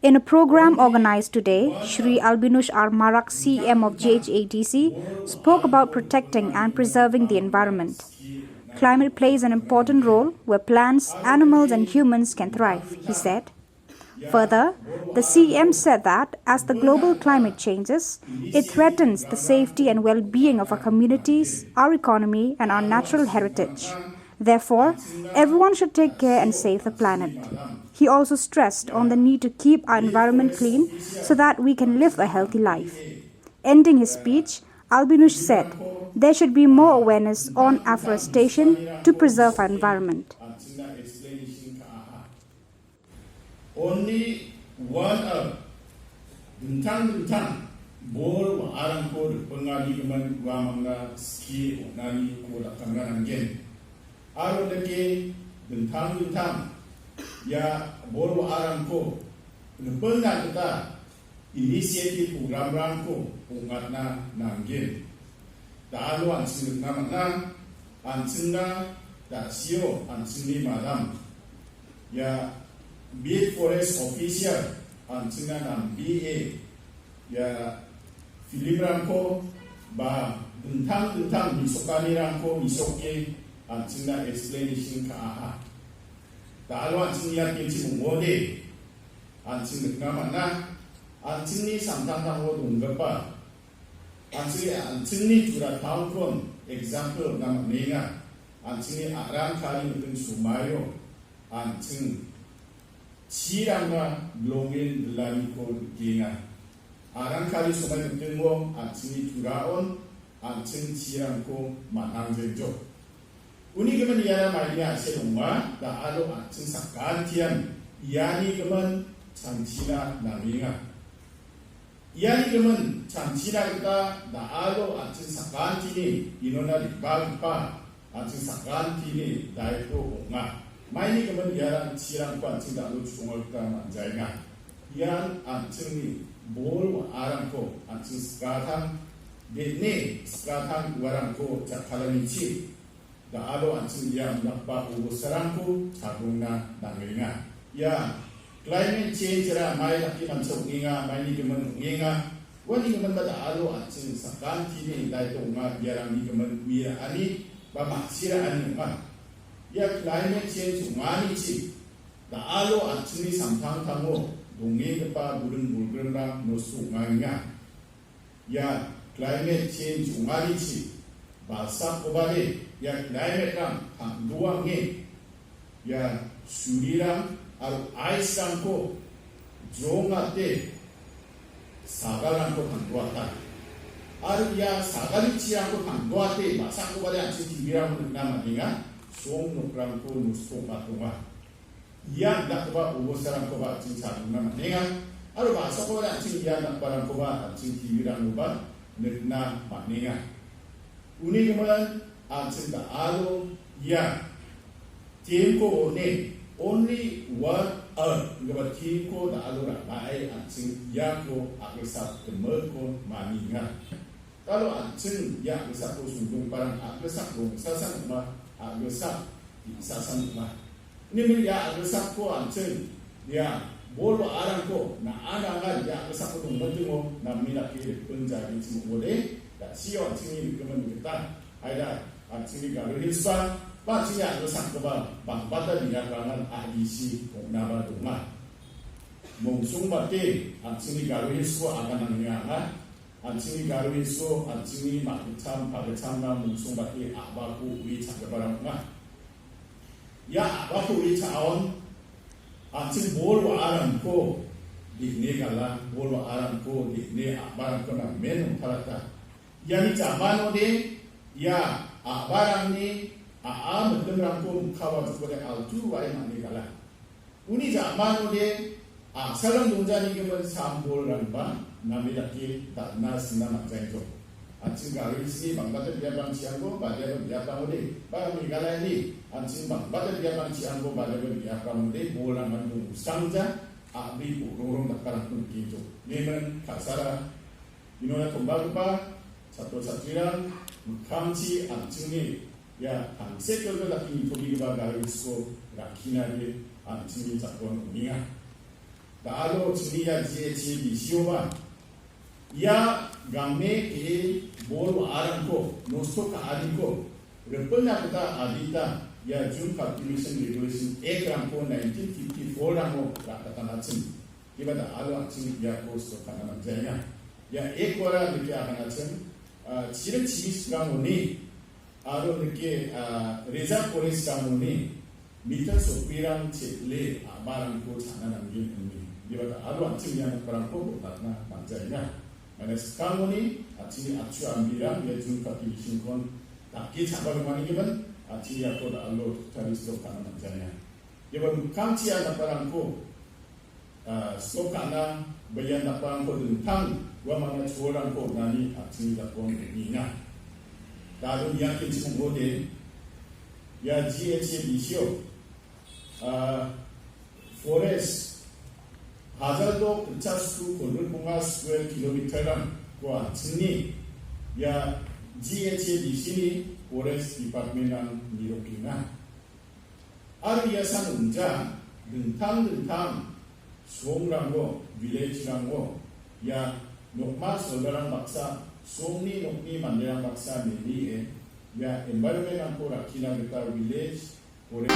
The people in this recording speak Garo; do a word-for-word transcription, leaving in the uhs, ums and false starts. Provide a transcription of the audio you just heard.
In a program organized today, Shri Albinush R Marak, C M of G H A D C, spoke about protecting and preserving the environment. Climate plays an important role where plants, animals, and humans can thrive, he said. Further, the C M said that as the global climate changes, it threatens the safety and well being of our communities, our economy, and our natural heritage. Therefore, everyone should take care and save the planet. He also stressed on the need to keep our environment clean so that we can live a healthy life. Ending his speech, Albinush said there should be more awareness on afforestation to preserve our environment. Only one earth, dingtang-dingtang bol wa·arangko ripengani gimin uamangna skie on·aniko dakangna nanggen. Aro dake dingtang-dingtang ia bol wa·arangko ripengna gita initiative programrangko ong·atna nanggen. Da·alo an·ching nikna man·a, an·chingna da·sio an·chingni madam ia Beat Forest Officer an·chingna nambie ia filmrangko ba dingtang dingtang mesokanirangko mesoke an·chingna explanation ka·aha. Da·alo an·ching ia kelchi ong·ode an·ching nikna man·a, an·chingni samtangtango donggipa an·chingni, an·chingni Tura town-kon example on·na man·enga. An·chingni a·rang kari miting somaio an·ching chirangna bilongen bilaniko nikenga. A·rang kari somai mitingo an·chingni Turaon an·ching chirangko man·angjejok. Uni gimin iara maini a·sel ong·a, da·alo an·ching sakantian iani gimin chanchina nangenga. Iani gimin chanchina gita da·alo an·ching sakantini inona re·bagipa an·ching sakantini daito ong·a. Maini gimin iara chirangko an·ching da·alo chu·onga gita man·jaenga. Ian an·chingni bol wa·arangko an·ching skatang, de·ne skatang uarangko jakkalanichi da·alo an·ching ia indakgipa obostarangko chagrongna nangenga. Ia climate change-ra mai dake mancha ong·enga, maini gimin ong·enga. Uani giminba da·alo an·ching sakantini daito ong·a, iarangni gimin ui ra·ani ba ma·si ra·ani ong·a. Ia climate change ong·anichi da·alo an·chingni samtangtango dongenggipa buring bolgrimrang nosto ong·aenga. Ia climate change ong·anichi balsakobade ia climate-rang tangdoange ia surirang aro ice-rangko jrongate sagalrangko tangdoata. Aro ia sagalni chirangko tangdoate balsakobade an·ching T V-rangko nikna man·enga, song nokrangko nosto ong·atonga. Ia dakgipa obostarangkoba an·ching chadona man·enga. Aro ba·sakoba an·ching ia dakgiparangkoba an·ching T V-rangoba nikna man·enga. Uni gimin an·ching da·alo ia theme-ko on·e, Only One Earth, inggipa theme-ko da·alo ra·bae an·ching iako a·gilsak gimikko manienga. Kalo an·ching ia a·gilsako songdonggiparang a·gilsak rongsasan ong·a, a·gilsak bi·sasan ong·a. Uni gimin ia a·gilsako an·ching ia bol wa·arangko na·a nangan ia a·gilsako dongmantingo name dake ripeng jagichim ong·ode, da·sio an·chingni rikgimin gita, haida an·chingni Garo Hills-ba, ba an·chingni a·gilsakgipa bangbata biaprangan a·gisi ong·naba donga. Mongsongbate an·chingni Garo Hills-ko aganangni anga. An·chingni Garo Hills-o an·chingni ma·gittam, pagittamna mongsongbate a·bako o·e cha·giparang ong·a. Ia a·bako o·e cha·aon an·ching bol wa·arangko de·ne gala, bol wa·arangko de·ne a·barangko namen ong·talata. Iani jamanode ia a·barangni a·a mitimrangko mikkawa jokode altu wae man·e gala. Uni jamanode a·salang dongjanigimin sam-bolrangba name dake dal·na sina man·jaenjok. An·ching Garo Hills-ni bangbata biaprangchiangko badiaba biaprangode ba Meghalaya-ni an·ching bangbata biaprangchiangko badiaba biaprangode bolrangba dongsangjak a·bri bo·rongrong dakgiparangko nikenjok. Nemen ka·sara Inona tombagipa chatro chatrirang mikkangchi an·chingni ia tangsekgilgil dake nitobegipa Garo Hills-ko rakkinade an·chingni jakon ong·enga. Da·alo chini ia G H A D C-oba ia game ge·e bol wa·arangko, nosto ka·arangko ripilna gita adita ia June Cultivation Regulation Act-rangko nineteen fifty-four-rango ra·batanachim. Iba da·alo an·ching iako sokana man·jaenga. Ia Act-ara dake aganachim, ah, chiring chibisrangoni aro nike, ah, reserve forest-rangoni mitar sokbirang che·e a·barangko cha·na nangen ine. Iba da·alo an·ching ia nokbarangko bol·atna man·jaenga. Mane skangoni an·chingni atchu ambirang ia June Cultivation-kon dake cha·ba rimanigimin an·ching iako da·alo totally stop ka·na man·jaenga. Iba mikkangchi ia nokbarangko ah, stop ka·na, ba ia nokbarangko dingtang uamangna cholrangko on·ani an·chingni dakon on·enga. Da·alo ia kinchim ong·ode, ia G H A D C-o, ah, forest hajar dok ritchas ku kolgrik bonga square kilometer-rangko an·chingni ia G H A D C-ni forest department-rang nirokenga. Aro ia san ong·ja dingtang dingtang songrango, village-rango, ia nokma soldarang baksa, songni nokni manderang baksa meni·e, ia environment-rangko rakkina gita village, forest,